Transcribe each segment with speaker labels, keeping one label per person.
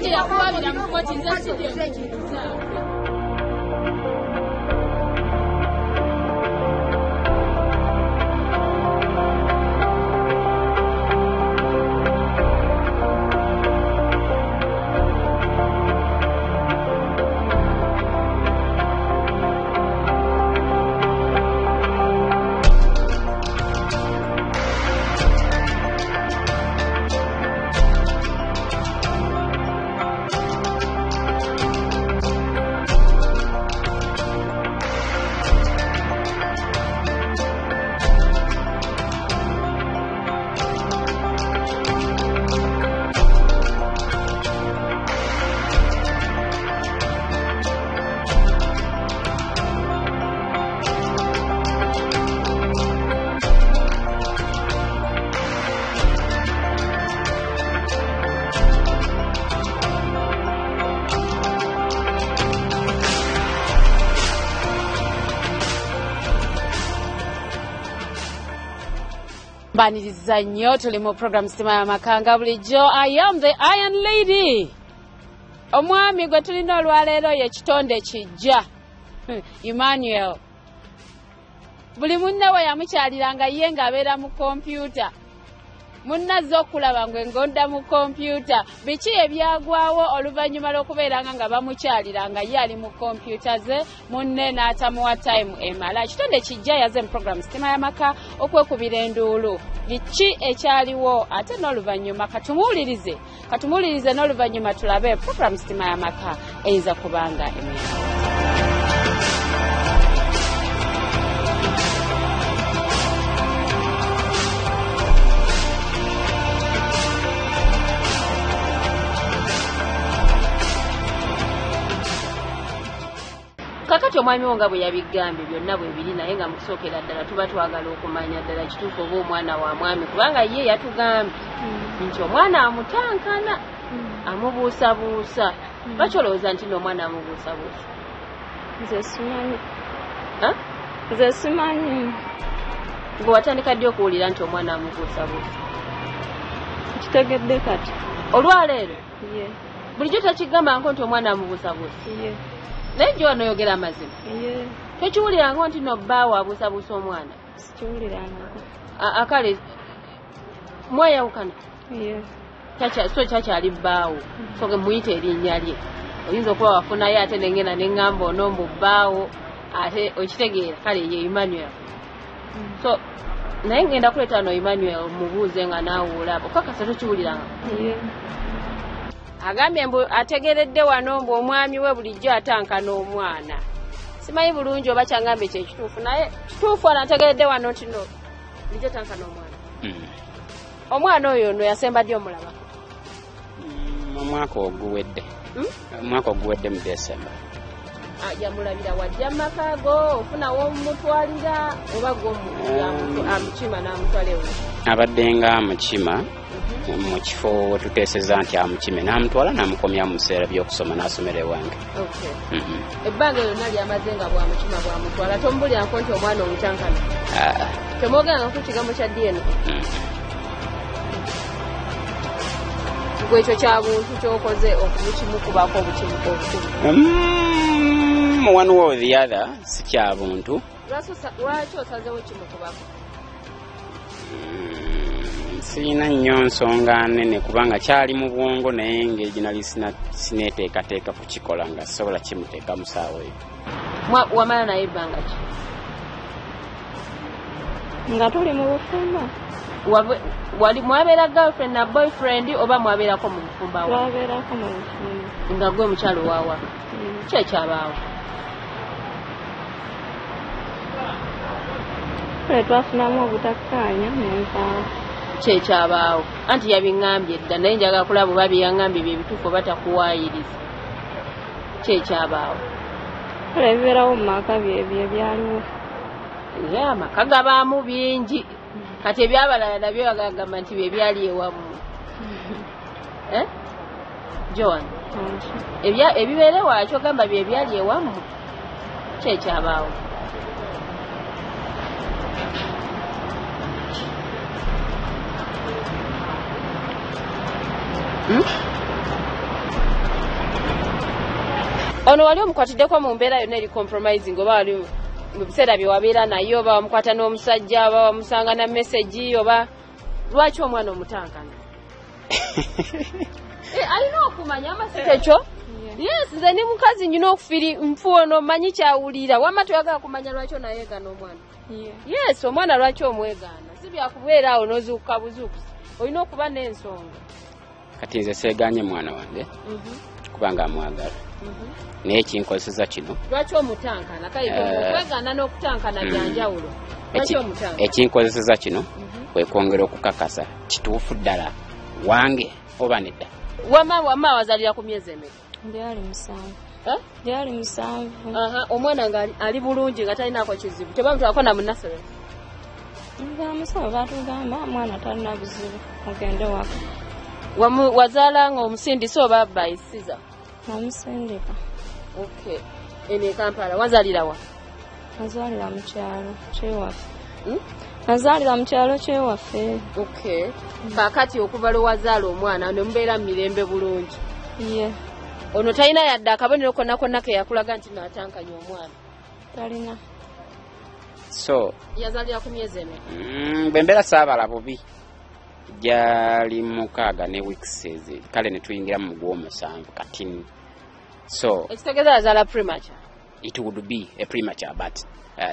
Speaker 1: Yakuwabira mu kkooti nze siri. Mbaniriza nnyo, tuli mu program Sitima y'Amaka nga bulijjo. I am the Iron Lady. Omwami gwe tulina olwaleero ye kitonde kijja Emmanuel. Buli munne we yamukyaliranga ye ng'abeera mu kompyuta. Munnazze okulaba ngwe ngonda mu kompyuta. Biki ebyagwawo oluvannyuma lw'okubeeranga nga bamukyaliranga ye ali mu kompyuta ze, munne n'atamuwa time emala. Kitonde kijja yaze mu program Sitima y'Amaka okwekubira enduulu. Biki ekyaliwo ate n'oluvannyuma katumuwulirize. Katumuwulirize n'oluvannyuma tulabe program Sitima y'Amaka eyinza kubanga emuyamba. Kakati omwami wo nga bwe yabigambye byonna bwe biri, naye nga mu kusookera ddala tuba twagala okumanya ddala kituufu oba omwana wa mwami, kubanga ye yatugambye nti omwana amutankana, amubuusabuusa. Lwaki olowooza nti n'omwana amubuusabuusa?
Speaker 2: Nze simanyi. Nze simanyi.
Speaker 1: Gwe watandika ddi okuwulira nti omwana amubuusabuusa?
Speaker 2: Nkitegedde kati.
Speaker 1: Olwaleero?
Speaker 2: Ye.
Speaker 1: Bulijjo takigambangako nti omwana amubuusabuusa?
Speaker 2: Ye.
Speaker 1: Naye gye wano oyogera amazima.
Speaker 2: Ye.
Speaker 1: Tokiwulirangako nti no bbaawo abuusabuusa omwana?
Speaker 2: Sikiwulirangako.
Speaker 1: Akale mwayawukana?
Speaker 2: Ye.
Speaker 1: So kyakyali bbaawo. So ge muyite erinnya lye. Oyinza okuba wafunayo ate nengenda ne ŋŋamba ono mbu bbaawo ate okitegeera kale ye Emmanuel. So naye ngenda kuleeta wano Emmanuel mubuuze nga naawe olaba. Okakasa tokiwulirangako?
Speaker 2: Ye.
Speaker 1: Agambye mbu ategeredde wano mbu omwami we bulijjo atankana omwana. Simanyi bulungi oba kyangambye kye kituufu, naye kituufu wano ategeredde wano nti no bulijjo atankana omwana. Omwana oyo no yasemba ddi omulabako?
Speaker 3: Omwaka oguwedde. Omwaka oguwedde mu December.
Speaker 1: Yamulabira wajja mu maka go, ofunawo omutwalira oba gwe amukima n'amutwala ewe?
Speaker 3: Abadde nga amukima mu kifo we tuteeseza nti amukime, n'amutwala n'amukomya mu biseera by'okusoma n'asomera ewange.
Speaker 1: Ebbanga lyonna lyamaze nga bw'amukima bw'amutwala, tomubuulirako nti omwana omutankana? Temwogerangako kigambo kya DNA? Gwe ekyo kya buntu ky'okoze okumukimukubako obukimu obukubi?
Speaker 3: One way or the other, si kya buntu.
Speaker 1: Lwaki osazeewo kimukubako?
Speaker 3: Sirina nnyo nsonga nnene kubanga kyali mu bwongo, naye engeri gye nali sineeteekateeka kukikola nga sisobola kimuteeka mu ssaawa eyo.
Speaker 1: Wamala naye ebbanga ki?
Speaker 2: Nga tuli mu bufumbo.
Speaker 1: Wali mwabeera girlfriend na boyfriend oba mwabeerako mu bufumbo awo?
Speaker 2: Twabeerako mu bufumbo.
Speaker 1: Nga gwe mukyalo waawaka? Ki ekyabaawo?
Speaker 2: Kale twafunamu obutakkaanya ne nvaawo.
Speaker 1: Ki ekyabaawo? Anti yabiŋŋambye dda, naye njagala kulaba oba bye yaŋŋambye bye bituufu oba takuwaayiriza. Ki ekyabaawo?
Speaker 2: Kale ebibeerawo mu maka byebyo ebyaliwo.
Speaker 1: Ye amaka gabaamu bingi. Kati ebyabalala nabyo bagamba nti bye byali ewammwe. Joan, ebibeera ewakyo ogamba bye byali ewammwe? Ki ekyabaawo? Ono wali omukwatiddeko mu mbeera yonna eri compromising, oba wali mu biseera bye wabeera naye, oba wamukwata n'omusajja, oba wamusanga na message, oba lwaki omwana omutankana? Alina okumanya amasiko ekyo. Yes, nze ndi mukazi, nyina okufiri nfuono manyi kyawulira. Wamma toyagala kumanya lwaki onayeegana omwana? Yes, omwana lwaki omwegaana? Si byakubeera awo n'ozuukuka buzuukusi, olina okuba n'ensonga.
Speaker 3: Kati nze seeganye mwana wange kubanga amwagala, naye ekinkozesa kino
Speaker 1: Lwaki omutankana? Kale okwegaana n'okutankana byanjawulo. Lwaki omutankana?
Speaker 3: Ekinkozeseza kino kwe kwongera okukakasa kituufu ddala wange oba nedda.
Speaker 1: Wamma wazaalira ku myezi emeka?
Speaker 2: Gyali 7.
Speaker 1: Eh?
Speaker 2: Gyali 7.
Speaker 1: Omwana nga ali bulungi, nga talinaako kizibu, tebamutwalako na mu nursery?
Speaker 2: Bamusawo batugamba mwana talina buzibu, mugende waka.
Speaker 1: Wazaala nga omusindise oba by caesar?
Speaker 2: Namusindika.
Speaker 1: Okay, eno e Kampala wazaalira wa?
Speaker 2: Nazaalira mu kyalo kyewaffe. Nazaalira mu kyalo kyewaffe.
Speaker 1: Okay, kaakati okuva lwe wazaala omwana ne mubeera mu mirembe bulungi?
Speaker 2: Ye.
Speaker 1: Ono talina yadde akabonero konna konna ke yakulaga nti naatankanya omwana?
Speaker 2: Talina.
Speaker 3: So
Speaker 1: Yazaalira ku myezi emeka?
Speaker 3: Bwe mbeera saabala bubi, gyali 6 ne weeks ezi, kale ne tuyingira mu gw'omusanvu kati, so
Speaker 1: Ekitegeeza yazaala premature?
Speaker 3: It would be a premature, but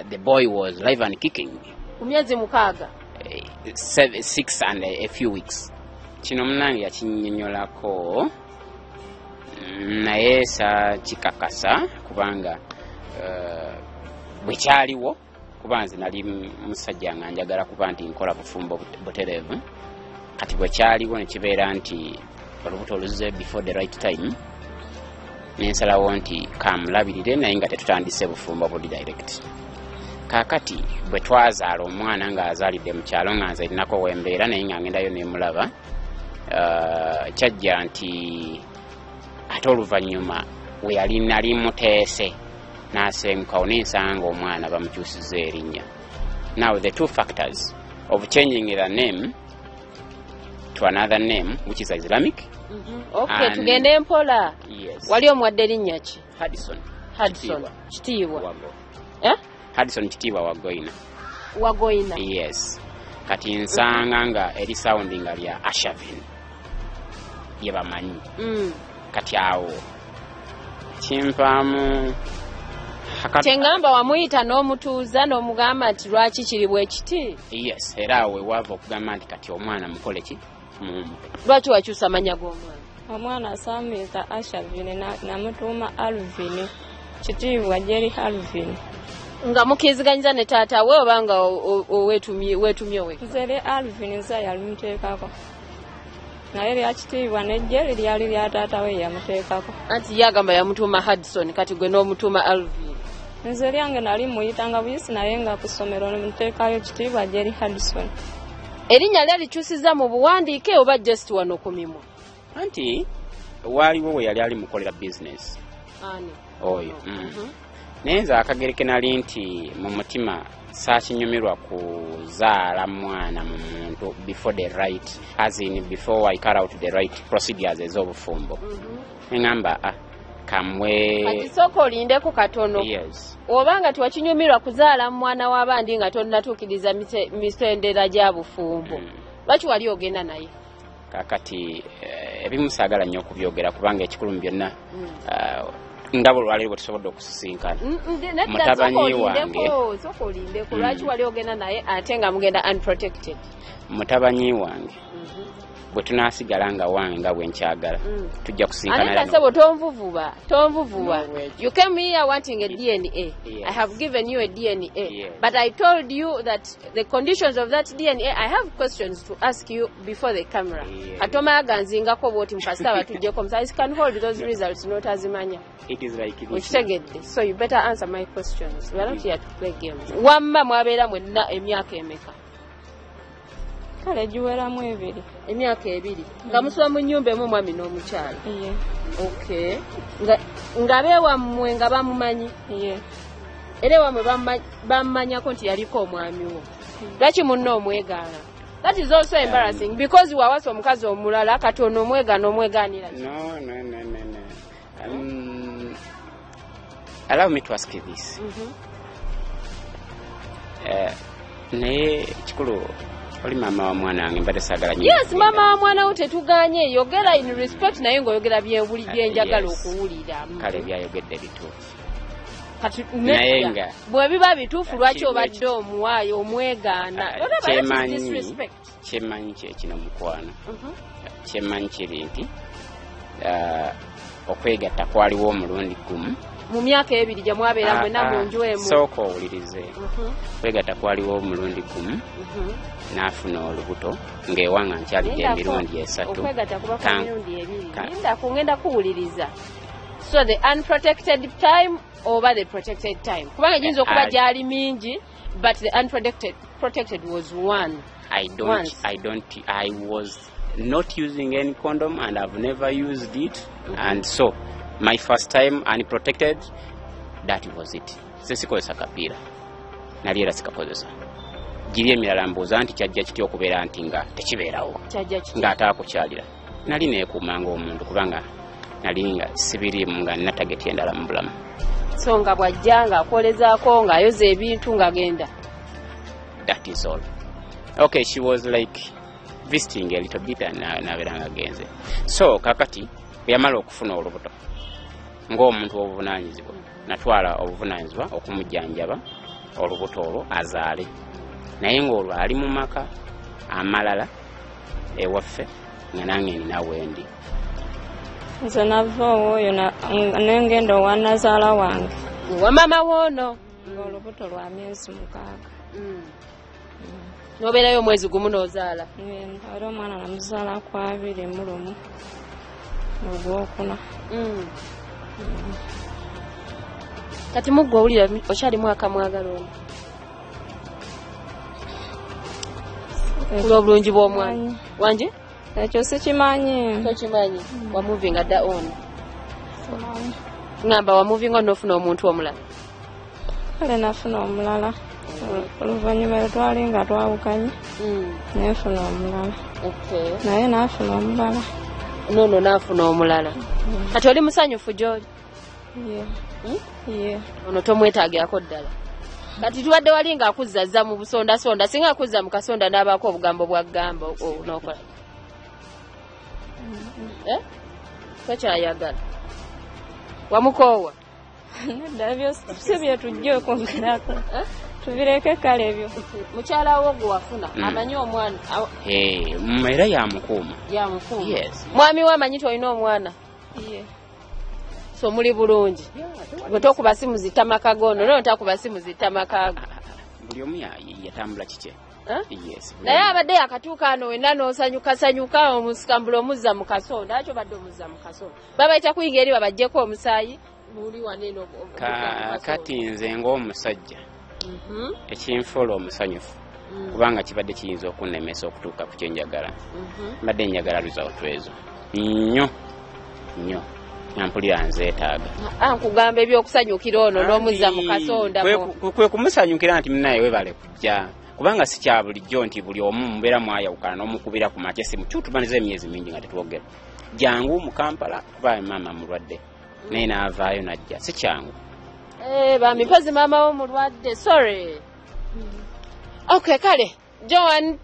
Speaker 3: the boy was live and kicking.
Speaker 1: Ku myezi 6?
Speaker 3: 7, 6 and a few weeks. Kino munange yakinnyonnyolako, naye saakikakasa kubanga bwe kyaliwo, kuba nze nali musajja nga njagala kuba nti nkola bufumbo butereevu. Kati bwe kyaliwo ne kibeera nti olubuto oluzze before the right time, nensalawo nti kamulabirire, naye nga tetutandise bufumbo buli direct. Kaakati bwe twazaala omwana ng'azaalidde mu kyalo, nga nze erinako wembeera, naye nga ngendayo nemulaba, kyajja nti ate oluvannyuma we yali nali muteese n'asengukawo, nensanga omwana bamukyusiza erinnya. Now the two factors of changing the name to another name which is Islamic.
Speaker 1: Okay, tugende mpola.
Speaker 3: Yes.
Speaker 1: Wali omuwadde erinnya ki?
Speaker 3: Hudson.
Speaker 1: Hudson.
Speaker 3: Kitiibwa.
Speaker 1: Kitiibwa.
Speaker 3: Wago.
Speaker 1: Eh?
Speaker 3: Hudson Kitiibwa Wagoina.
Speaker 1: Wagoina.
Speaker 3: Yes. Kati nsanga nga eri sound nga lya Ashavin lye bamanyi. Kati awo kimpaamu
Speaker 1: Kyeŋŋamba wamuyita n'omutuuza n'omugamba nti lwaki kiri bwe kiti?
Speaker 3: Yes, era awo wewaava okugamba nti kati omwana mukole ki, mumpe.
Speaker 1: Lwaki wakyusa amannya g'omwana?
Speaker 2: Omwana saamuyita Ashavini, namutuuma Alvin. Kitiibwa Jerry Alvin.
Speaker 1: Nga mukkiriziganyizza ne taata we oba nga weetumye wekka?
Speaker 2: Nze lye Alvin nze yalimuteekako, naye lya Kitiibwa ne Jerry lyali lya taata we yamuteekako.
Speaker 1: Anti ye agamba yamutuuma Hudson, kati gwe n'omutuuma Alvin.
Speaker 2: Nze lyange nali muyitanga buyisi, naye nga ku ssomero nemuteekayo Kitiibwa Jerry Hudson.
Speaker 1: Erinnya lyalikyusiza mu buwandiike oba just wano ku mimwa?
Speaker 3: Anti waaliwo we yali ali mukolera business.
Speaker 1: Ani?
Speaker 3: Oyo. Naye nze akageri ke nali nti mu mutima saakinyumirwa kuzaala mwana mu muntu before the right, as in before I carry out the right procedures ez'obufumbo. Neŋŋamba kamwe.
Speaker 1: Kati sooka olindeko katono.
Speaker 3: Yes.
Speaker 1: Oba nga tewakinyumirwa kuzaala mwana w'abandi nga tonnatuukiriza mitendera gya bufumbo, lwaki wali ogenda naye?
Speaker 3: Kakati ebimu saagala nnyo okubyogera kubanga ekikulu mu byonna, nga bwe olwaleero bwe tusobodde okusisinkana.
Speaker 1: Nedda,
Speaker 3: Mutabani
Speaker 1: sooka
Speaker 3: wange.
Speaker 1: olindeko, sooka olindeko. Lwaki wali ogenda naye ate nga mugenda unprotected?
Speaker 3: Mutabani wange bwe tunaasigala nga wange nga bwe nkyagala, tujja kusinkana.
Speaker 1: Anita, sebo, tonvuvuba, tonvuvuba.
Speaker 3: N'olwekyo.
Speaker 1: You came here wanting a DNA.
Speaker 3: Yes.
Speaker 1: I have given you a DNA.
Speaker 3: Yes.
Speaker 1: But I told you that the conditions of that DNA, I have questions to ask you before the camera.
Speaker 3: Yes.
Speaker 1: Katomaya ganzingako bw'oti mukasita batuggyeko musa. I can hold those results n'otazimanya.
Speaker 3: It is like this.
Speaker 1: Okitegedde? So you better answer my questions. We are not here to play games. Wamma mwabeera mwenna emyaka emeka?
Speaker 2: Kale giweramu 2.
Speaker 1: Emyaka 2. Nga musula mu nnyumba emu omwami n'omukyala?
Speaker 2: Ye.
Speaker 1: Okay. Nga beewammwe nga bamumanyi?
Speaker 2: Ye.
Speaker 1: Era ewammwe bamumanyako nti yaliko omwami wo? Lwaki munno omwegaana? That is also embarrassing because wawasa omukazi omulala, kati ono omwegaana, omwegaanira ki?
Speaker 3: No, no, no, no, no. Allow me to ask you this. Naye kikulu oli maama wa mwana wange, mbadde saagala nnyo.
Speaker 1: Yes, maama wa mwana wo tetuganye, yogera in respect, naye ng'oyogera byewuli byenjagala
Speaker 3: Yes.
Speaker 1: okuwulira.
Speaker 3: Kale byayogedde bituufu.
Speaker 1: Kati
Speaker 3: Naye
Speaker 1: nedda,
Speaker 3: nga-
Speaker 1: bwe biba bituufu, lwaki
Speaker 3: Kiri
Speaker 1: obadde omuwaayo omwegaana?
Speaker 3: Ah,
Speaker 1: Olaba, that is
Speaker 3: kyemanyi
Speaker 1: disrespect.
Speaker 3: Kyemanyi kyekino, mukwano. Kyemanyi kiri nti okwegatta kwaliwo omulundi gumu
Speaker 1: Mu myaka 2 gye mwabeera mwenna
Speaker 3: Ah,
Speaker 1: mu nju emu.
Speaker 3: Sooka owulirize. Okwegatta kwaliwo omulundi gumu, n'afuna olubuto ng'ewanga nkyalidde
Speaker 1: Lindako,
Speaker 3: emirundi 3.
Speaker 1: Okwegatta kuba kwa mirundi 2. Lindako, ngenda kuwuliriza. So the unprotected time oba the protected time, kubanga giyinza okuba gyali mingi, but the unprotected protected was one.
Speaker 3: I don't,
Speaker 1: Once.
Speaker 3: I was not using any condom and I've never used it. And so, my first time unprotected, that was it. Sesikozesa kapiira. Nali era sikakozesa. Giri emirala mbuuza nti kyajja kitya okubeera nti nga tekibeerawo.
Speaker 1: Kyajja kitya?
Speaker 3: Ng'ate akukyalira. Nali neekuuma ng'omuntu kubanga nali nga sibiriimu, nga nina target endala mu bulamu.
Speaker 1: So nga bw'ajja ng'akolezaako, ng'ayoza ebintu, ng'agenda.
Speaker 3: That is all. Okay, she was like visiting a little bit and nabeera nga agenze. So kakati bwe yamala okufuna olubuto, ng'omuntu obuvunaanyizibwa, natwala obuvunaanyizibwa okumujjanjaba olubuto olwo azaale, naye ng'olwo ali mu maka amalala ewaffe, nga nange nina wendi.
Speaker 2: Nze nava owooyo nengenda owa nazaala wange.
Speaker 1: Wa maama woono.
Speaker 2: Ng'olubuto lwa myezi 6.
Speaker 1: N'obeerayo omwezi gumu n'ozaala.
Speaker 2: Era omwana namuzaala ku 21 ogwokuna.
Speaker 1: Kati muggwe owulira okyalimu akamwagala ono kulw'obulungi bw'omwana wange?
Speaker 2: Ekyo sikimanyi.
Speaker 1: Tokimanyi? Wamuvinga dda ono?
Speaker 2: Simanyi.
Speaker 1: Ŋŋamba wamuvinga n'ofuna omuntu omulala?
Speaker 2: Kale nafuna omulala oluvannyuma lwe twali nga twawukanye, nenfuna omulala. Naye naafuna omulala.
Speaker 1: Noono naafuna omulala. Kati oli musanyufu gy'oli?
Speaker 2: Ye.
Speaker 1: Hmm?
Speaker 2: Ye.
Speaker 1: Ono tomwetaagirako ddala. Kati tubadde wali ng'akuzzazza mu busondasonda, singa akuzza mu kasonda n'abaako obugambo bw'agamba n'okola. Eh? Tokyayagala. Wamukoowa?
Speaker 2: Nedda, ebyo si bye tujja okwongerako.
Speaker 1: Eh?
Speaker 2: Tubireke kale ebyo.
Speaker 1: Mukyala wo gwe wafuna amanyi omwana?
Speaker 3: Era yamukuuma.
Speaker 1: Yamukuuma.
Speaker 3: Yes.
Speaker 1: Mwami we amanyi tolina omwana?
Speaker 2: Ye.
Speaker 1: So muli bulungi. Gwe tokuba simu zitta maka goono, nono takuba simu zitta maka go.
Speaker 3: Buli omu yatambula kike.
Speaker 1: Eh?
Speaker 3: Yes.
Speaker 1: Naye abadde yakatuuka ano wenna n'osanyukasanyuka, omusikambula omuzza mu kasonda. Lwaki obadde omuzza mu kasonda? Babayita kuyingira eri babaggyeko omusaayi, buli wano eno omuzza mu kasonda.
Speaker 3: Kati nze ng'omusajja, ekinfuula omusanyufu, kubanga kibadde kiyinza okunnemesa okutuuka ku kye njagala. Mbadde njagala result ezo nnyo nnyo, nga mpulira nzeetaaga.
Speaker 1: Nkugamba ebyokusanyukira ono n'omuzza mu kasonda
Speaker 3: Kwe kumusanyukira nti munnaye weebale kujja, kubanga si kya bulijjo nti buli omu mubeera mwayawukana n'omukubira ku makya essimu. Kyutumaniza emyezi mingi nga tetwogera. Jangu mu Kampala kuba maama mulwadde, naye n'avaayo n'ajja, si kyangu.
Speaker 1: Bambi, mpozi maama wo mulwadde, sorry. Okay, kale Joan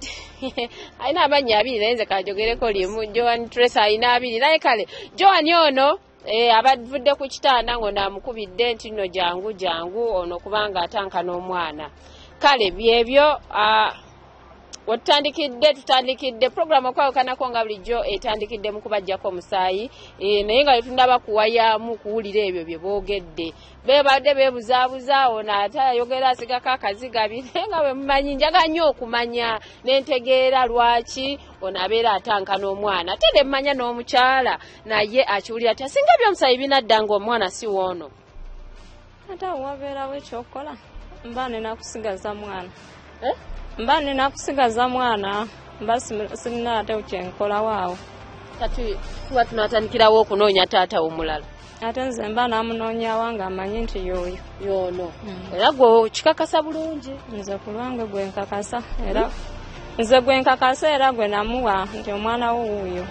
Speaker 1: alina amannya 2, naye nze kanjogereko limu. Joan Tracy alina 2, naye kale Joan ono abavudde ku kitanda ng'ono amukubidde nti nno jangu jangu ono kubanga atankana omwana. Kale byebyo, wetutandikidde, tutandikidde program okwawukanako nga bulijjo etandikidde mu kubaggyako omusaayi, naye nga tetundaba kuwayaamu kuwulira ebyo bye boogedde. Bebadde beebuzaabuza, ono ate ayogera asigako akaziga bi, naye nga bwe mumanyi njagala nnyo okumanya n'entegeera lwaki ono abeera atankana omwana, ate ne mmanya n'omukyala naye akiwulira atya singa ebyomusaayi binadda ng'omwana si woono.
Speaker 2: Ate awo wabeerawo ekyokukola, mba nina kusigaza mwana.
Speaker 1: Eh?
Speaker 2: Mba nina kusigaza mwana, mba sirina ate kyenkolawo awo.
Speaker 1: Kati tuba tunaatandikirawo okunoonya taata omulala.
Speaker 2: Ate nze mba namunoonyawo nga mmanyi nti y'oyo.
Speaker 1: Y'ono. Era gwe okikakasa bulungi?
Speaker 2: Nze ku lwange gwe nkakasa, era nze gwe nkakasa era gwe namuwa nti omwana wo wuuyo.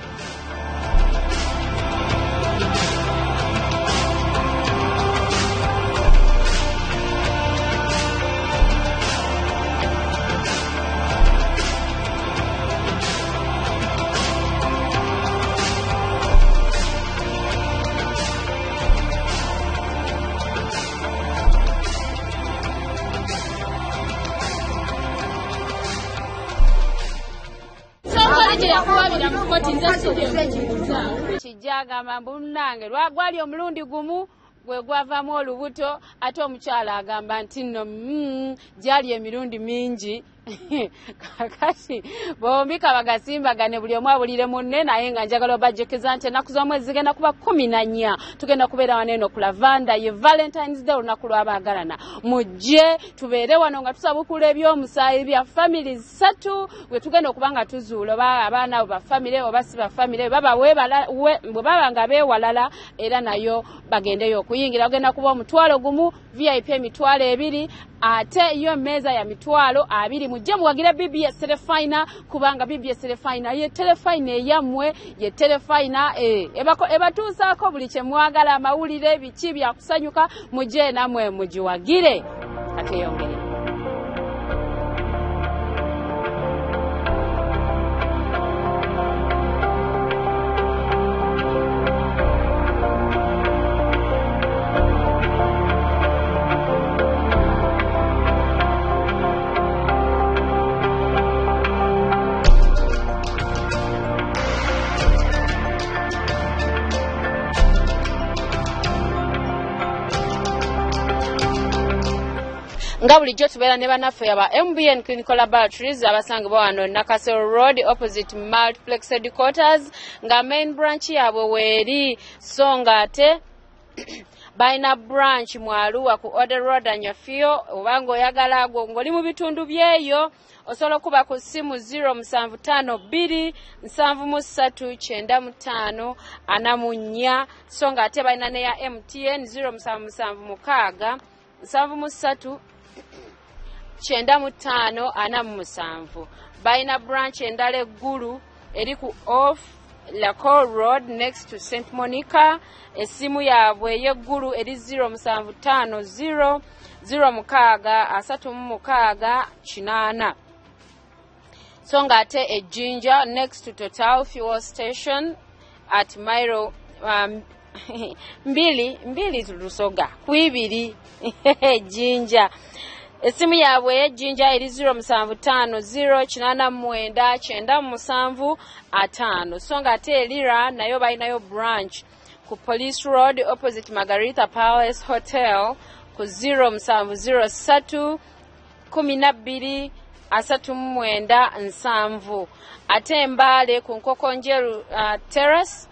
Speaker 1: Koti nze sijja kijja agamba mbu munnange gwali omulundi gumu gwe gwavaamu olubuto, ate omukyala agamba nti nno gyali emirundi mingi. Kakati bombi kabagasimbagane buli omu abulire munne, naye nga njagala obajjukiza nti ennaku z'omwezi zigenda kuba 14 tugenda kubeera wano eno ku Lavanda, ye Valentine's Day, olunaku lw'abaagalana. Mujje tubeere wano nga tusabukula ebyomusaayi bya family 3 bwe tugenda okuba nga tuzuula oba abaana abo ba family oba si ba family, bwe baba nga beewalala era nayo bagendeyo okuyingira. Ogenda kuba 1,000, VIP 20,000, ate yo emmeeza ya 20,000. Mujje muwagire BBS Terefayina, kubanga BBS Terefayina ye Terefayina eyammwe, ye Terefayina ebatuusaako buli kye mwagala, amawulire, biki byakusanyuka. Mujje nammwe mugiwagire. Ateyongere. Nga bulijjo tubeera ne bannaffe aba MBN Clinical Laboratories abasangibwa wano Nakasero Road opposite Multiplex Headquarters, nga main branch yaabwe weeri, so nga ate balina branch mu Arua ku Ode Road Anyafio. Oba ng'oyagala gwo ng'oli mu bitundu byeyo osobola okuba ku ssimu 0752 73 95 44, so nga ate balina ne ya MTN 0776 73 95 47. Balina branch endala eggulu eri ku off Lako Road next to St Monica. Essimu yaabwe ey'eggulu eri 0750 06 36 8. So nga ate ejjinja next to Total Fuel Station at Mairo 2 Lusoga ku 2 ejjinja. Essimu yaabwe ey'ejjinja eri 0750 89 97 5. So nga ate Elira nayo balinayo branch ku Police Road opposite Margarita Palace Hotel ku 0703 12 39 70. Ate Mbale ku Nkoko Njeru Terrace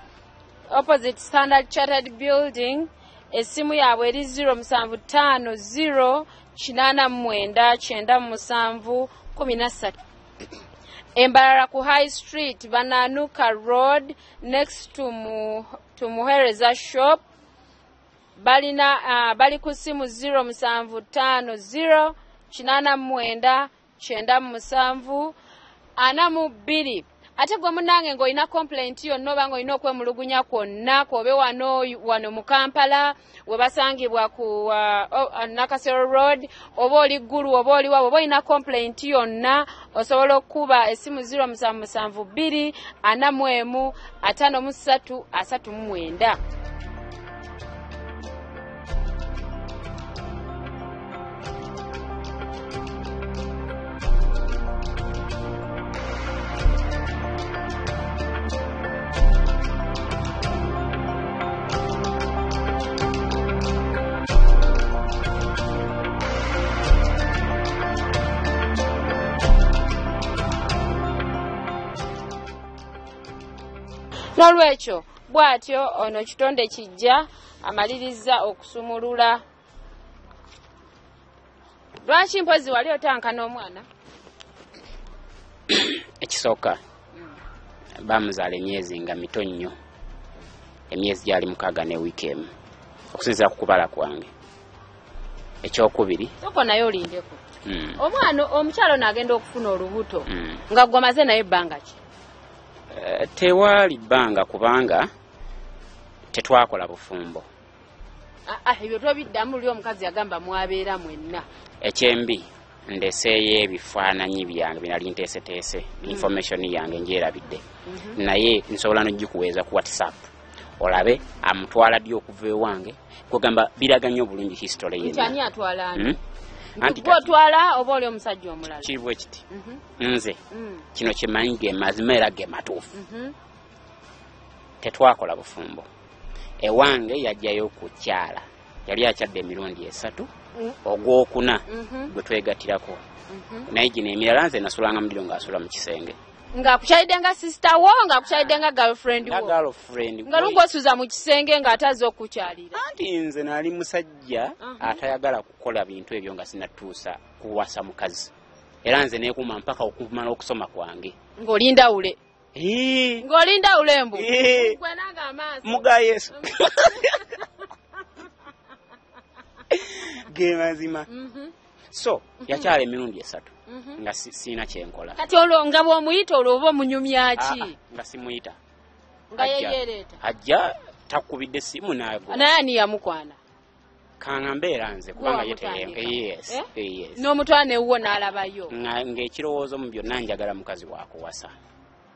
Speaker 1: opposite Standard Chartered Building, essimu yaabwe eri 0750 89 97 13. Embarara ku High Street Bananuka Road next to Muhereza Shop, balina bali ku ssimu 0750 89 97 42. Ate gwe munnange ng'olina complaint yonna oba ng'olina okwemulugunya kwonna kwobe wano mu Kampala we basangibwa ku Nakasero Road, oba oli Ggulu oba oli wa, oba olina complaint yonna osobola okukuba essimu 0772 41 53 39. N'olwekyo bw'atyo ono kitonde kijja amaliriza okusumulula. Lwaki mpozi wali otankana omwana?
Speaker 3: Ekisooka bamuzaala emyezi nga mito nnyo, emyezi gyali 6 ne wiiki emu okusinziira ku kubala kwange. Ekyokubiri,
Speaker 1: soko naye olindeko. Omwana omukyalo n'agenda okufuna olubuto nga gwamaze naye ebbanga ki?
Speaker 3: Tewaali bbanga kubanga tetwakola bufumbo.
Speaker 1: Ebyo twabiddamu luli omukazi yagamba mwabeera mwenna.
Speaker 3: Ekyembi ndeseeyo ebifaananyi byange binali nteeseteese, information yange ngyerabidde, naye nsobola n'ogikuweeza ku WhatsApp olabe amutwala ddi okuva ewange, kugamba biraga nnyo obulungi history yenna.
Speaker 1: Ani atwala ani? Anti otwala oba oli omusajja omulala?
Speaker 3: Kiri bwe kiti, nze kino kyemanyi ge mazima era ge matuufu. Tetwakola bufumbo. Ewange yajjayo kukyala, yali akyadde emirundi 3, ogwokuna gwe twegattirako. Naye gino emirala nze nasulanga muliro ng'asula mu kisenge.
Speaker 1: Ng'akukyalidde nga sister wo, ng'akukyalidde nga girlfriend wo?
Speaker 3: Nga girlfriend.
Speaker 1: Nga lunga osuza mu kisenge ng'atazze okukyalira?
Speaker 3: Anti nze nali musajja atayagala kukola bintu ebyo nga sinatuusa kuwasa mukazi, era nze neekuuma mpaka okumala okusoma kwange.
Speaker 1: Ng'olindawule?
Speaker 3: Ee.
Speaker 1: Ng'olindawule mbu?
Speaker 3: Ee.
Speaker 1: Gwe nange amaaso.
Speaker 3: Muga Yesu ge mazima. So yakyala emirundi 3 nga siina kyenkola.
Speaker 1: Kati olwo nga bw'omuyita, olwo oba omunyumya ki?
Speaker 3: Ah, ah, nga simuyita.
Speaker 1: Nga
Speaker 3: Ajja.
Speaker 1: yeyereeta?
Speaker 3: Ajja, takubidde simu naago.
Speaker 1: Naye ani yamukwana?
Speaker 3: Kanga mbeera nze, kubanga ye
Speaker 1: Gwe
Speaker 3: yes.
Speaker 1: Eh?
Speaker 3: Yes.
Speaker 1: N'omutwala newuwo n'alabayo?
Speaker 3: Ng'ekirowoozo mu byonna njagala mukazi wakuwasa.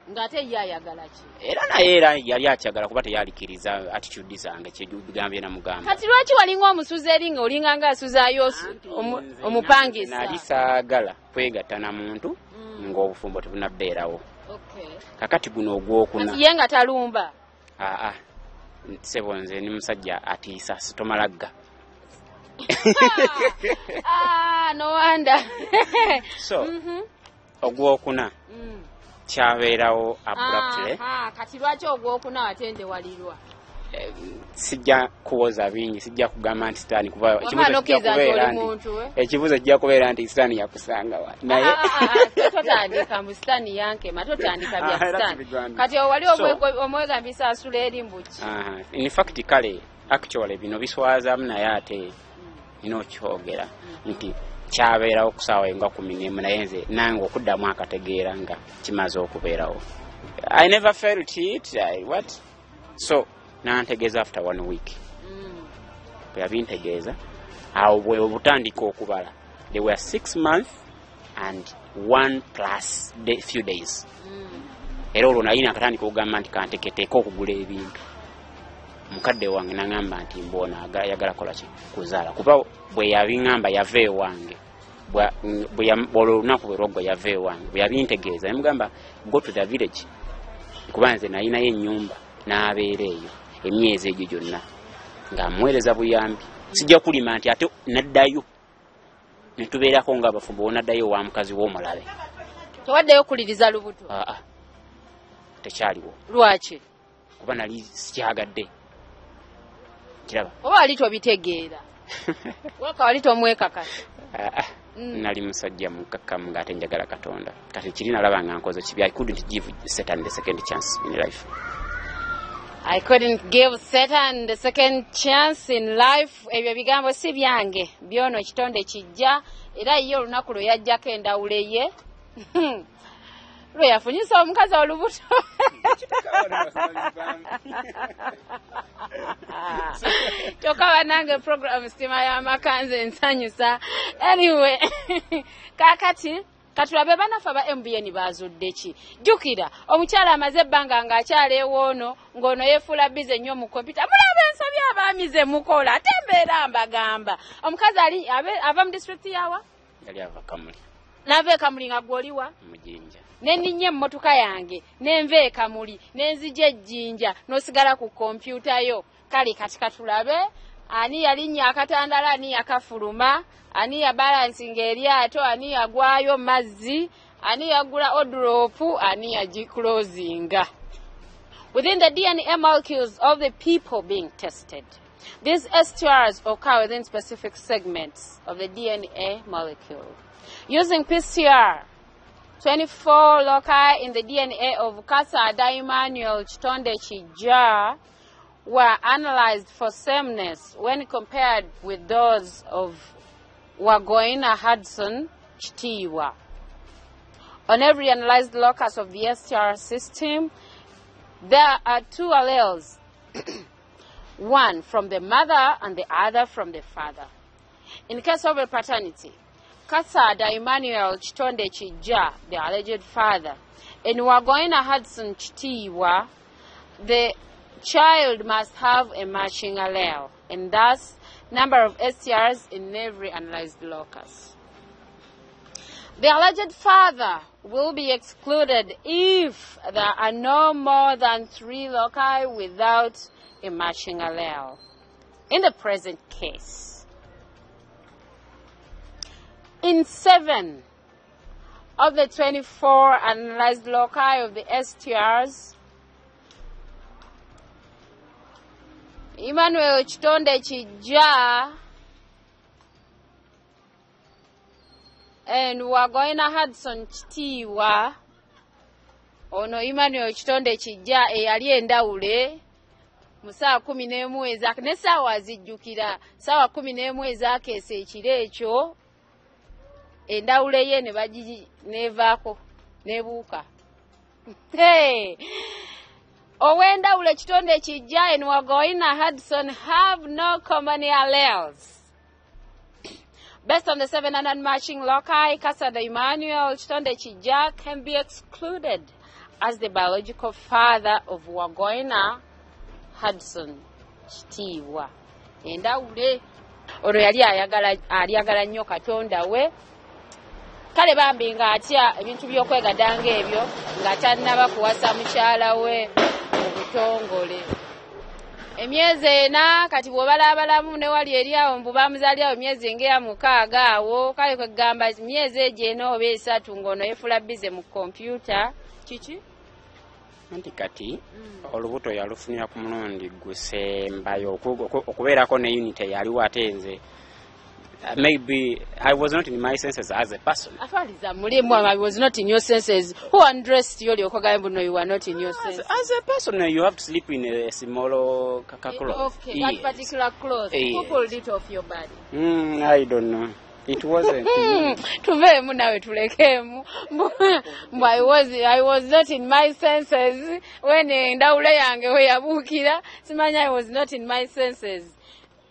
Speaker 1: Ng'ate ye ayagala ki?
Speaker 3: Era naye era yali akyagala, kuba teyalikiriza attitude zange, kyebigambye namugamba.
Speaker 1: Kati lwaki walinga omusuza eri, nga olinga nga asuzaayo
Speaker 3: Nze
Speaker 1: omupangisa?
Speaker 3: Nali saagala kwegatta na muntu ng'obufumbo tebunabbeerawo. Kakati guno ogwokuna.
Speaker 1: Kati ye nga talumba?
Speaker 3: Aa, sebo, nze ni musajja atiisa, sitomalagga.
Speaker 1: Ah, no wonder.
Speaker 3: So ogwokuna kyabeerawo abruptly.
Speaker 1: Aha, kati lwaki ogwokuna watendewalirwa?
Speaker 3: Sijja kuwoza bingi, sijja kugamba nti sitaani, kuba
Speaker 1: Wamala
Speaker 3: ekibuuzo kijja
Speaker 1: nokkiriza nti
Speaker 3: kubeera
Speaker 1: oli
Speaker 3: nti
Speaker 1: muntu, eh?
Speaker 3: Ekibuuzo kijja kubeera nti sitaani yakusanga wa, naye
Speaker 1: Ah, ah, ah, totandika mu sitaani yankema, totandika bya
Speaker 3: Ah, era
Speaker 1: sitaani.
Speaker 3: tubigambye.
Speaker 1: Kati wali omwegambisa asula eri mbuki?
Speaker 3: Aha, in fact, kale actually bino biswazaamu, naye ate nina okyogera nti kyabeerawo ku saawa nga 11, naye nze nange okuddamu akategeera nga kimaze okubeerawo. I never felt it. What, so nantegeeza after one week. Bwe yabintegeeza, awo bwe obutandika okubala, they were 6 months and one plus day, few days. Era olwo nali nakatandika okugamba nti kanteketeeke okugula ebintu. Mukadde wange naŋŋamba nti mbwona ayagala kola ki, kuzaala, kuba bwe yabiŋŋamba yava ewange. Olwo olunaku bwe lwaggwa yava ewange. Bwe yabintegeeza nemugamba, "Go to the village," kuba nze nalinayo ennyumba, n'abeera eyo emyezi egyo gyonna ng'amuweereza buyambi. Sijja kulima nti ate naddayo netubeerako nga abafumbo, wonaddayo owa mukazi w'omulabe.
Speaker 1: Tewaddeyo kuliriza lubuto?
Speaker 3: Aa, tekyaliwo.
Speaker 1: Lwaki?
Speaker 3: Kuba nali sikyagadde, kiraba.
Speaker 1: Oba wali tobitegeera, waka wali tomwekakasa?
Speaker 3: Ah, nali musajja mukakkamu ng'ate njagala Katonda. Kati kiri nalaba nga nkoze kibi. I couldn't give Satan the second chance in life.
Speaker 1: I couldn't give Satan the second chance in life. Ebyo bigambo si byange, byono kitonde kijja. Era ye olunaku lwe yajjako endawule ye lwe yafunyisa omukazi olubuto. Kyokka bannange, program Sitima y'Amaka nze nsanyusa. Anyway, kaakati katulabe bannaffe aba MBN bazudde ki. Jjukira omukyala amaze ebbanga ng'akyala ewoono, ng'ono yeefuula busy nnyo mu kompyuta. Mulaba ensobi abaami ze mukola, ate mbeera mbagamba. Omukazi ali ava mu disitulikiti yawa?
Speaker 3: Yali ava Kamuli.
Speaker 1: Nava ekamuli, nga gw'oliwa?
Speaker 3: Mujinja.
Speaker 1: Nenninnya emmotoka yange nenva ekamuli nenzija ejjinja, n'osigala ku kompyuta yo. Kale kati katulabe ani yalinnya akatandala, ani yakafuluma, ani yabalansinga eryato, ani yagwayo mazzi, ani yagula odropu, ani yagiclosinga. Within the DNA molecules of the people being tested, these STRs occur within specific segments of the DNA molecule. Using PCR, 24 loci in the DNA of Kasada Emmanuel Chitonde Chija were analyzed for sameness when compared with those of Wagoina Hudson Chitiwa. On every analyzed locus of the STR system, there are two alleles, one from the mother and the other from the father. In case of a paternity, Kasada Emmanuel Chitonde Chija, the alleged father, and Wagoina Hudson Chitiwa, the child must have a matching allele, and thus number of STRs in every analyzed locus. The alleged father will be excluded if there are no more than 3 loci without a matching allele. In the present case, in 7 of the 24 analyzed loci of the STRs, Emmanuel Kitonde Kijja and Wagoina Hudson Kitiibwa, ono Emmanuel Kitonde Kijja eyali endawule mu ssaawa 11 ne ssaawa zijjukira ssaawa 11 ezaakeesa ekiro ekyo, endawule ye ne neevaako neebuuka. Hey! Ow'endawulo Kitonde Kijja and Wagoina Hudson have no common alleles. Based on the 7 unmatching loci, Kasada Emmanuel Kitonde Kijja can be excluded as the biological father of Wagoina Hudson Kitiibwa. Endawule ono yali ayagala nnyo Katonda we. Kale bambi ng'atya ebintu by'okwegadanga ebyo nga tannaba kuwasa mukyala we mu butongole. Emyezi 4 kati bw'obalaabalamu ne wali eri awo mbu baamuzaalirawo emyezi ng'eya 6 awo, kale kwegamba myezi egyo 4 oba 3 ng'ono yeefuula bize mu kompyuta. Kiki?
Speaker 3: Anti kati olubuto yalufunira ku mulundi gusembayo okubeerako ne unit eyaliwo, ate nze maybe I was not in my senses as a person.
Speaker 1: Afaliza mulimu, I was not in your senses. Who undressed you? No, you were not in your senses.
Speaker 3: As a person, you have to sleep in a small cloth.
Speaker 1: Okay, yes. That particular cloth.
Speaker 3: Yes.
Speaker 1: Who pulled it off your body?
Speaker 3: I don't know. It wasn't.
Speaker 1: Tuveemu nawe tulekemu. I was not in my senses. When endawula yange we yabuukira, simanya I was not in my senses.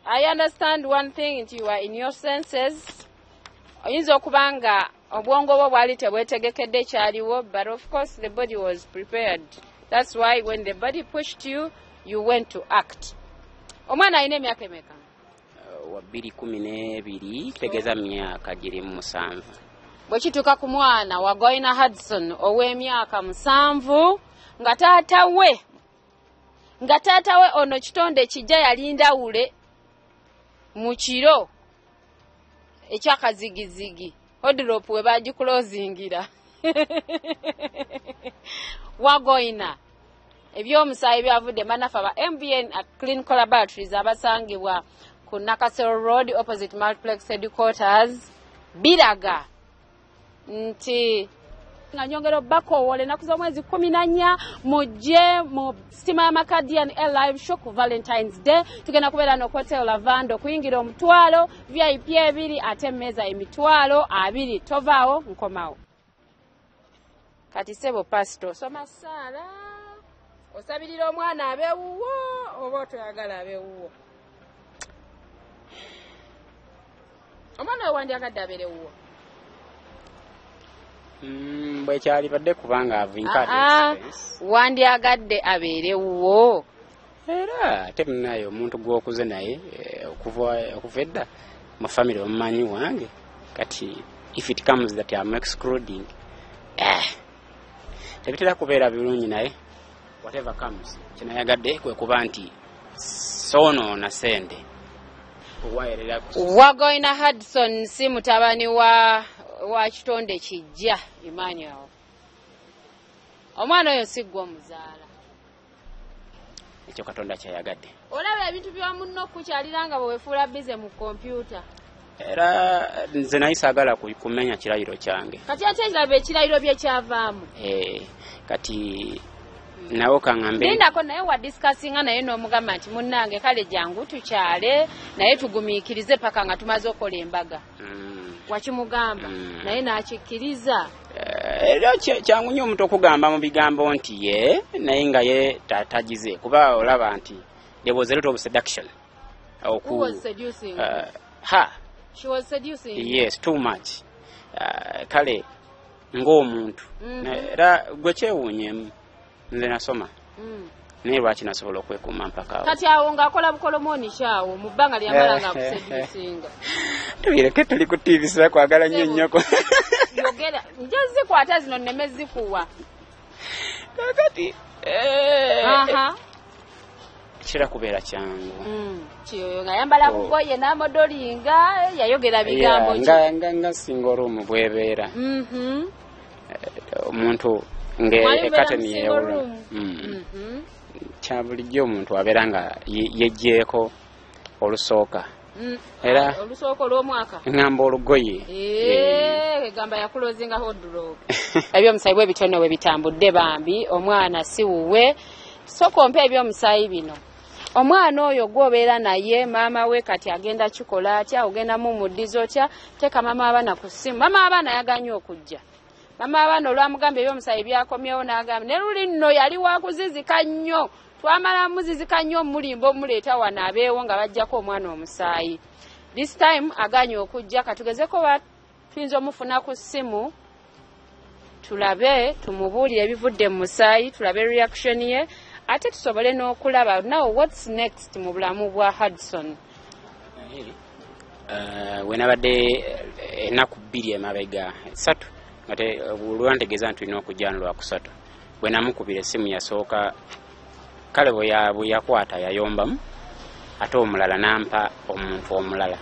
Speaker 1: I understand one thing, nti you are in your senses. Oyinza okuba nga obwongo bwo bwali tebwetegekedde kyaliwo, but of course the body was prepared. That's why when the body pushed you, you went to act. Omwana alina emyaka emeka?
Speaker 3: Wa 2012, kitegeeza myaka giri 7.
Speaker 1: Bwe kituuka ku mwana Wagoina Hudson ow'emyaka 7, nga taata we ono Kitonde Kijja yali ndawule mu kiro ekyakazigizigi, wardrobe we bagikulozingira. Wagoina ebyomusaayi byavudde bannaffe aba MBN Clinical Laboratories abasangibwa ku Nakasero Road opposite Multiplex Headquarters biraga nti nga nyongera obbakoowola ennaku z'omwezi 14 mujje mu sitima y'amaka D&L live show ku Valentine's Day. Tugenda kubeera no Hotel Lavando okuyingira 10,000, VIP 2, ate emmeeza 20,000. Tovaawo, nkomawo. Kati ssebo pasito, osoma ssaala, osabirira omwana abewuwo oba otoyagala abewuwo? Omwana we wandyagadde abeere wuwo?
Speaker 3: Bwekyali badde kubanga avinka
Speaker 1: wandyagadde abeere wuwo.
Speaker 3: Era ate munaye omuntu gw'okuze naye okuva edda mu family omumanyi wange, kati if it comes that I'm excluding, tebitera kubeera birungi, naye whatever comes kyenayagadde kwe kuba nti soonoona sente.
Speaker 1: Wagoina Hudson si mutabani wa Kitonde Kijja Emmanuel. Omwana oyo si ggwe omuzaala.
Speaker 3: Ekyo Katonda kyayagadde.
Speaker 1: Olaba ebintu bya munno okukyalira nga bwe weefuula bize mu kompyuta.
Speaker 3: Era nze naye saagala kumenya kirayiro kyange.
Speaker 1: Kati ate laba ekirayiro bye kyavaamu.
Speaker 3: Kati nawe kaŋŋambe.
Speaker 1: Lindako naye wa discussinga naye n'omugamba nti munnange kale jangu tukyale naye tugumiikirize paka nga tumaze okukola embaga. Wakimugamba naye n'akikkiriza.
Speaker 3: Era kyangu nnyo omuntu okugamba mu bigambo nti ye naye nga ye tagize, kuba olaba nti there was a lot of seduction.
Speaker 1: Who was seducing?
Speaker 3: Her.
Speaker 1: She was seducing?
Speaker 3: Yes, too much. Kale ng'omuntu era gwe kyewuunyemu nze nasoma naye lwaki nasobola okwekuuma mpaka awo.
Speaker 1: Kati awo ng'akola bukolomoni kyawo mu bbanga lyamala nga akusedusinga.
Speaker 3: Tubireke, tuli ku TV, sira kwagala nnyo nnyoko.
Speaker 1: Yogera. Nja zikwata zino nneme zikuwa.
Speaker 3: Kakati kitera kubeera kyangu.
Speaker 1: Kiyoyo ng'ayambala bugoye n'amodolinga, yayogera bigambo ki?
Speaker 3: Nga single room bwebeera. Omuntu ng'ekateni yeewula. Kya bulijjo omuntu abeera nga yeggyeko olusooka. Era
Speaker 1: olusooka olw'omwaka?
Speaker 3: Ngamba olugoye.
Speaker 1: Gamba yakulozinga wardrobe. Ebyomusayi bwe bitono we bitambudde bambi, omwana si wuwe. Sooka ompe ebyomusayi bino. Omwana oyo gw'obeera naye maama we kati agenda kikola atya, ogenda mumuddiza otya? Teeka maama abaana ku ssimu. Maama abaana yaganye okujja. Maama abaana olwamugamba ebyomusayi byakomyewo n'agamba ne luli nno yali wakuzizika nnyo. Twamala muzizika nnyo omulimba omuleeta wano abeewo nga bajjako omwana omusaayi. This time aganye okujja, katugezeko tuyinza omufuna ku ssimu tulabe, tumubuulire ebivudde mu musaayi, tulabe reaction ye, ate tusobole n'okulaba now what's next mu bulamu bwa Hudson.
Speaker 3: Wenabadde ennaku 2 emabega 3 ngate olwantegeeza nti tulina okujja wano Lwakusatu, bwe namukubira essimu yasooka kale bwe yakwata yayombamu, ate omulala n'ampa omuntu omulala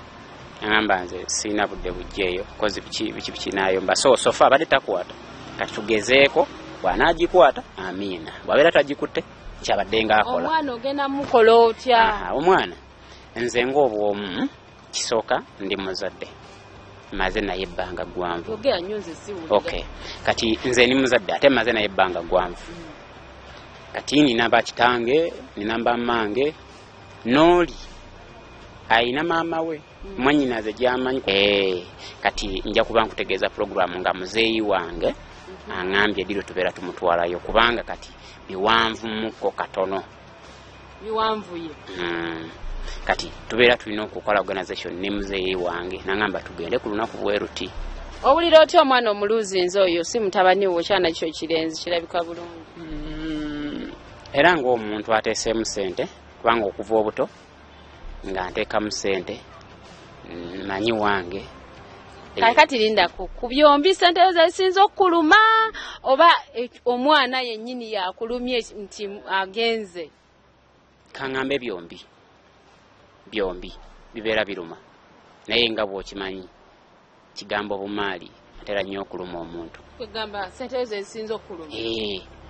Speaker 3: agamba nze sirina budde bujjeeyo kozi biki biki biki n'ayomba. So sofa abadde takwata, kati tugezeeko bw'anaagikwata amiina, bw'abeera tagikutte kyabadde ng'akola.
Speaker 1: Omwana ogenda mukola otya?
Speaker 3: Omwana nze ng'obwomu kisooka ndi muzadde, maze naye ebbanga ggwanvu.
Speaker 1: Yogera nnyo nze siwulira.
Speaker 3: Okay, kati nze ndi muzadde ate maze naye ebbanga ggwanvu. Kati nina bakitange, nina bammange, n'oli ayina maama we mwannyinaze gy'amanyi. Kati nja kuba nkutegeeza pulogulaamu nga muzeeyi wange aŋŋambye ddi lwe tubeera tumutwalayo, kubanga kati biwanvu mukko katono.
Speaker 1: Biwanvuye.
Speaker 3: Kati tubeera tulina okukola organization ne muzeeyi wange n'aŋŋamba tugende ku lunaku bwe ruti.
Speaker 1: Owulira otya omwana omuluzinzi oyo si mutabani wo, kyana kyo kirenzi kirabika bulungi?
Speaker 3: Era ng'omuntu ateeseemu ssente, kubanga okuva obuto nga nteekamu ssente, manyi wange.
Speaker 1: Kaakati lindako ku byombi ssente ezo zisinza okukuluma oba omwana yennyini yakulumye nti agenze?
Speaker 3: Kaŋŋambe byombi, byombi bibeera biruma, naye nga bw'okimanyi kigambo bumaali atera nnyo okuluma omuntu.
Speaker 1: Kwegamba ssente ezo zisinza okukuluma?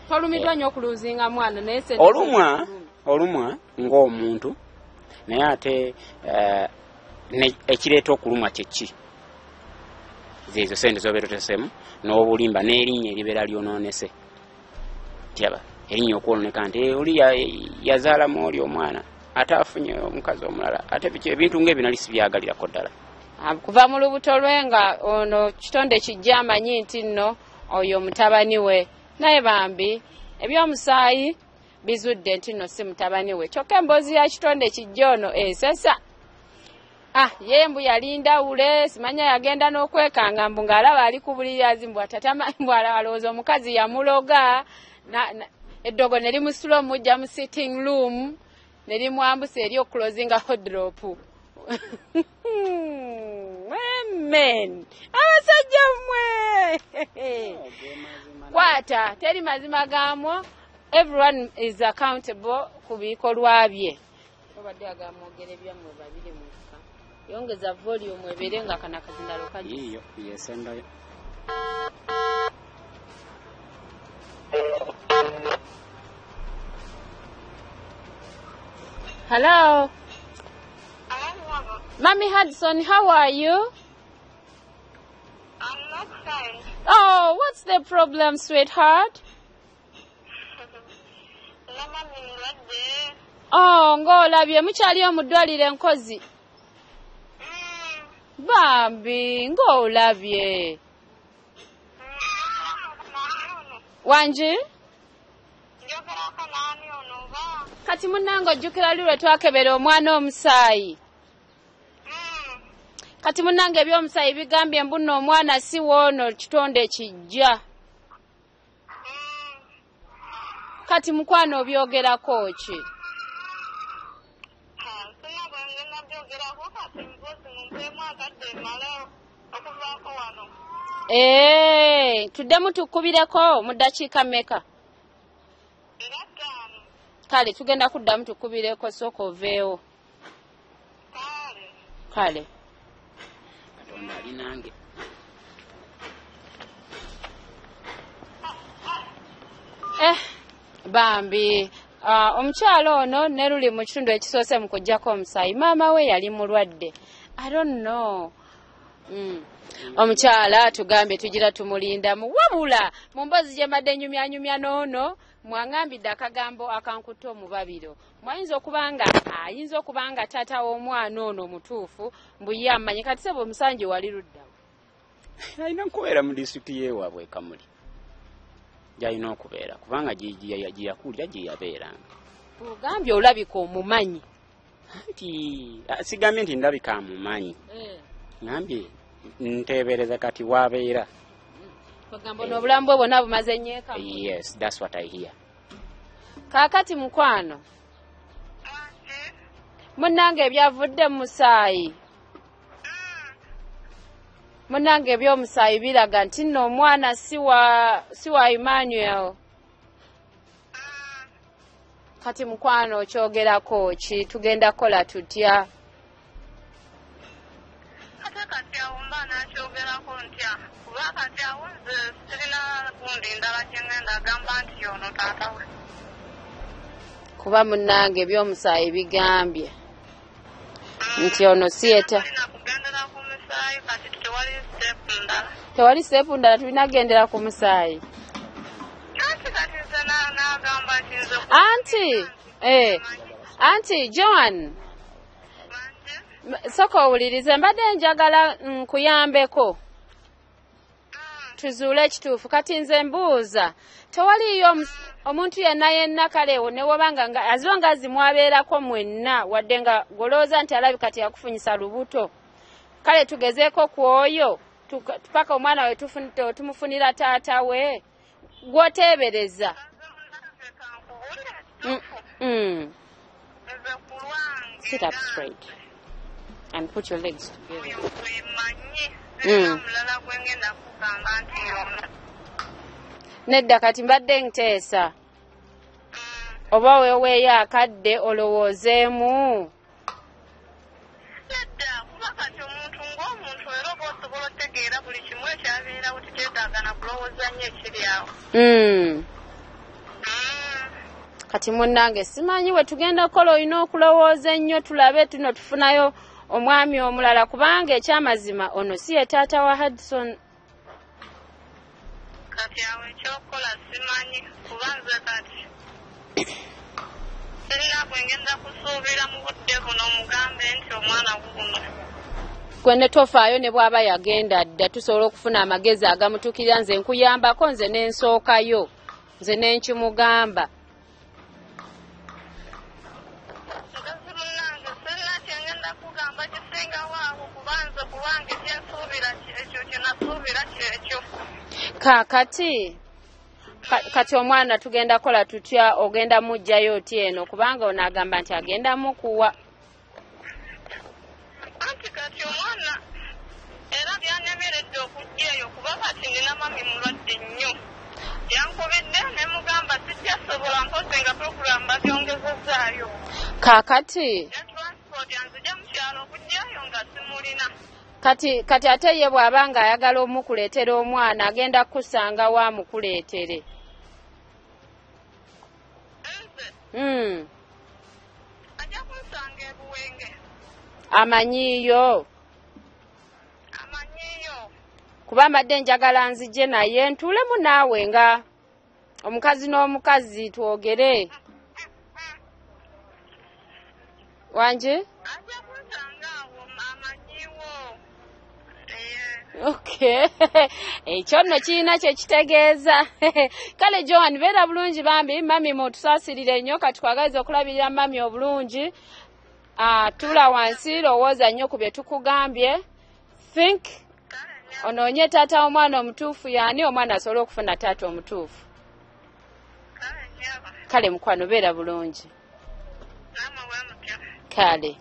Speaker 1: Tolumiddwa nnyo okuluzinga mwana naye ssente
Speaker 3: olumwa ng'omuntu, naye ate ekireeta okulumwa kye ki? Zeezo ssente z'obeera oteeseemu n'obulimba n'erinnya eribeera lyonoonese. Kiraba erinnya okwonooneka nti oli yazaalamu oli omwana ate afunye omukazi omulala, ate biki ebintu ng'ebyo nali sibyagalirako ddala.
Speaker 1: Kuva mu lubuto lwe nga ono kitonde kijja amanyi nti nno oyo mutabani we, naye bambi ebyomusaayi bizudde nti nno si mutabani we. Kyokka emboozi ya kitonde kijja ono esesa. Ye mbu yali ndawule, simanya yagenda n'okwekanga mbu ng'alaba ali ku buliri mbu atatama, mbu alowooza omukazi yamuloga, eddogo ne limusula omujja mu sitting room ne limwambusa eri okulozinga wardrobe. Amen. Abasajja mmwe kwata, teri mazima gaamwo. Everyone is accountable ku bikolwa bye. Obadde agamwogera ebyammwe babiri mwekka. Yongeza volume ebeere nga kana akazindalo kajja.
Speaker 3: Yiiyo yesembayo.
Speaker 1: Hello. Mommy Hudson, how are you?
Speaker 4: I'm not fine.
Speaker 1: Oh, what's the problem, sweetheart? Oh, ng'olabye mukyaliyo mu ddwaliro enkozi. Bambi, ng'olabye. Wangi? Kati munnange ojjukira luli lwe twakebera omwana omusaayi? Kati munnange ebyomusaayi bigambye mbu nno omwana si woono kitonde kijja. Kati mukwano obyogerako ki? Tuddemu tukubireko mu ddakiika mmeka? Kale tugenda kuddamu tukubireko, sooka oveewo. Kale.
Speaker 3: Katonda ali nange.
Speaker 1: Bambi omukyalo ono ne luli mu kitundu ekisoose mu kuggyako omusaayi, maama we yali mulwadde. I don't know. Omukyala tugambye tugira tumulindamu, wabula mu mboozi gye mbadde nyumyanyumya n'ono mwangambidde akagambo akankutta omubabiro. Mwayinza okuba nga ayinza okuba nga taata w'omwana ono omutuufu mbu ye amanyi. Kati sebo omusanji wali luddawo?
Speaker 3: Alina nkubeera mu disitulikiti yeewaabwe Kamuli, gyalina okubeera kubanga gye yakulira gye yabeeranga.
Speaker 1: Ogambye olabika omumanyi.
Speaker 3: Anti sigambye nti ndabika amumanyi, ngambye nteebereza kati wabeera.
Speaker 1: Ogamba ono obulamu bwe bwonna bumaze nnyo e Kamuli.
Speaker 3: Yes, that's what I hear.
Speaker 1: Kaakati mukwano, munnange ebyavudde mu musaayi, munnange ebyomusaayi biraga nti nno omwana si wa Emmanuel. Kati mukwano okyogerako ki? Tugenda kukola tutya?
Speaker 4: Ate kati awo mba nakyogerako ntya? Kuba kati awo nze sirina gundi ndala gye ngenda agamba nti ono taata we.
Speaker 1: Kuba munnange ebyomusaayi bigambye nti ono si yeta. Tewali step ndala, tulina kugendera ku musaayi. Anti Joan, sooka owulirize, mbadde njagala nkuyambeko tuzuule ekituufu. Kati nze mbuuza, tewaliiyo omuntu yenna yenna kale ne wobanga as long as mwabeerako mwenna, wadde nga golowooza nti alabika teyakufunyisa lubuto, kale tugezeeko ku oyo paka omwana we tumufunira taata we gw'oteebereza. Sit up straight and put your legs together. Nedda kati mbadde nteesa oba weeweeyo akadde olowoozeemu.
Speaker 4: Nedda, kuba kati omuntu ng'omuntu era oba osobola otegeera buli kimu ekyabeerawo, tekyetaaga na kulowooza nnyo ekiri awo.
Speaker 1: Kati munnange simanyi we tugenda kukola, olina okulowooza ennyo tulabe tuno tufunayo omwami omulala, kubanga ekyamazima ono si ye taata wa Hudson.
Speaker 4: Kati awo ekyokukola simanyi, kuba nze kati sirina gwe ngenda kusuubira mu budde buno mugambe nti omwana guno.
Speaker 1: Gwe ne tofaayo ne bw'aba yagenda dda, tusobola okufuna amagezi agamutuukirira. Nze nkuyambako, nze n'ensookayo, nze n'enkimugamba.
Speaker 4: Mukazi munnange sirina kye ngenda kugamba kisingawo awo, kuba nze ku lwange kye nsuubira ekyo kye nasuubira kyekyo.
Speaker 1: Kaakati kati omwana tugenda kukola tutya? Ogenda muggyayo oti eno, kubanga ono agamba nti agenda mukuwa.
Speaker 4: Anti kati omwana era byanemeredde okujja eyo, kuba kati nina mami mulwadde nnyo. Yankubidde ne mugamba sijja sobola mpozi nga puroguramu babyongezezaayo.
Speaker 1: Kaakati
Speaker 4: Ne transport anzija mu kyalo okujjayo nga simulina.
Speaker 1: Kati ate ye bw'aba ng'ayagala omukuleetera omwana, agenda kukusanga wa amukuleetere?
Speaker 4: Nze ajja kunsanga e Buwenge.
Speaker 1: Amanyiiyo?
Speaker 4: Amanyiiyo.
Speaker 1: Kuba mbadde njagala nzije naye ntuulemu naawe nga omukazi n'omukazi twogere. Wangi?
Speaker 4: Ajja kunsanga awo, amanyiiwo.
Speaker 1: Okay. Ekyo nno kirina kye kitegeeza. Kale Joan, beera bulungi bambi, mami mutusaasirire nnyo, kati twagaliza okulabirira mami obulungi. Tuula wansi, lowooza nnyo ku bye tukugambye. Think, onoonye taata w'omwana omutuufu yaani, omwana asobole okufuna taata omutuufu. Kale mukwano, beera bulungi. Kale.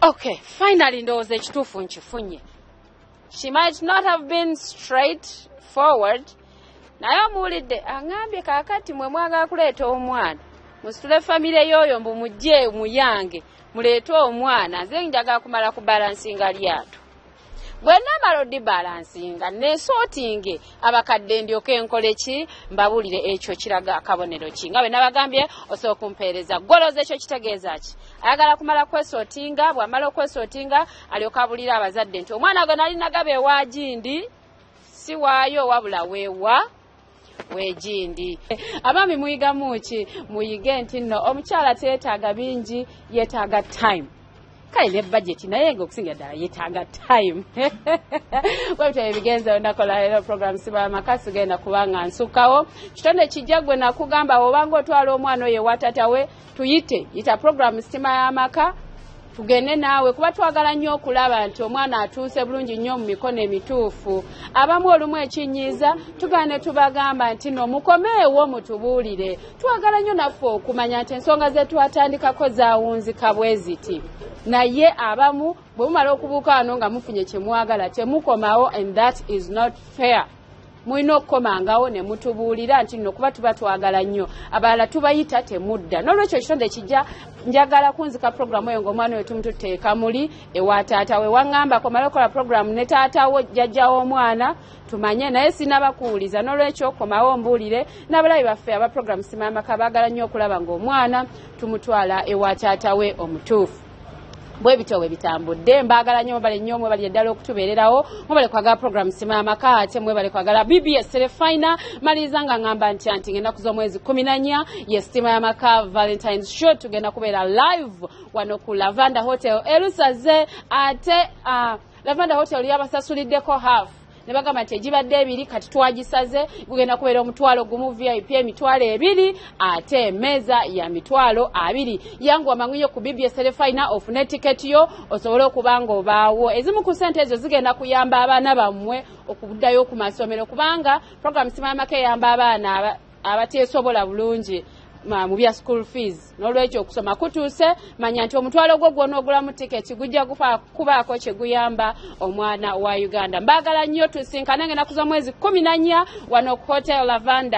Speaker 1: Okay, finally ndowooza ekituufu nkifunye. She might not have been straight forward, naye omuwulidde aŋŋambye kaakati mwe mwagala kuleeta omwana musitule famire y'oyo mbu mujje muyange muleete omwana. Nze njagala kumala kubalansinga lyato, bwe naamala odibalansinga nesootinge abakadde ndyoke nkole ki, mbabuulire ekyo kiraga akabonero ki. Nga bwe nabagambye osobola okumpeereza gwolowooza ekyo kitegeeza ki. Ayagala kumala kwesootinga, bw'amala okwesootinga alyoke abulire abazadde nti omwana gwe nali nagaba ewa gindi si waayo wabula weewa weegindi. Abaami muyigamu ki? Muyige nti nno omukyala teyeetaaga bingi, yeetaaga time, kale ne budget, naye nga okusinga ddala yeetaaga time. Bwebityo ebigenza olunaku olwaleero. Program Siba Amaka sigenda kubanga nsukkawo. Kitonde kijja gwe nakugamba obanga otwala omwana oyo ewa taata we, tuyite, yita program Sitima y'Amaka tugende naawe, kuba twagala nnyo okulaba nti omwana atuuse bulungi nnyo mu mikono emituufu. Abamu olumu ekinyiiza tugenda ne tubagamba nti no mukomeewo mutubuulire, twagala nnyo naffe okumanya nti ensonga ze twatandikako zaawunzika bwe ziti. Naye abamu bwe mumala okubuuka wano nga mufunye kye mwagala temukomawo, and that is not fair. Mulina okukomangawo ne mutubuulira nti nno, kuba tuba twagala nnyo. Abalala tubayita temudda. N'olwekyo ekitonde kijja, njagala kunzika puroguramu eyo ng'omwana oyo tumututeeka muli ewa taata we. Waŋŋambako male okukola puroguramu ne taata wo, jjajja w'omwana, tumanye, naye sinabakuwuliza. N'olwekyo komawo mbuulire n'abalabi baffe aba puroguramu Simamaka baagala nnyo okulaba ng'omwana tumutwala ewa taata we omutuufu. Bwe bityo bwe bitambudde. Mbaagala nnyo, mwebale nnyo, mwebale ddala okutubeererawo, mwebale kwagala program Sima Amaka, ate mwebale kwagala BBS Terefayina. Maliriza nga ŋŋamba nti anti ngenda kuza omwezi 14 ye Sitima y'Amaka Valentines Show, tugenda kubeera live wano ku Lavanda Hotel erusaze. Ate Lavanda Hotel yabasasuliddeko half ne bagamba nti egibadde ebiri kati twagisaze, gugenda kubeera 10,000 VIP 20,000, ate emmeeza ya 20,000. Yanguwa mangu nnyo ku BBS Terefayina ofune tiketi yo osobole okuba nga obaawo. Ezimu ku ssente ezo zigenda kuyamba abaana bammwe okuddayo ku masomero, kubanga program Simayamaka eyamba abaana abateesobola bulungi mu bya school fees. N'olwekyo okusoma kutuuse, manya nti omutwalo gwo gwonoogulamu tiketi gujja kubaako kye guyamba omwana wa Uganda. Mbaagala nnyo, tusinkane ngenda kuza mwezi 14 wano ku Hotel Lavanda.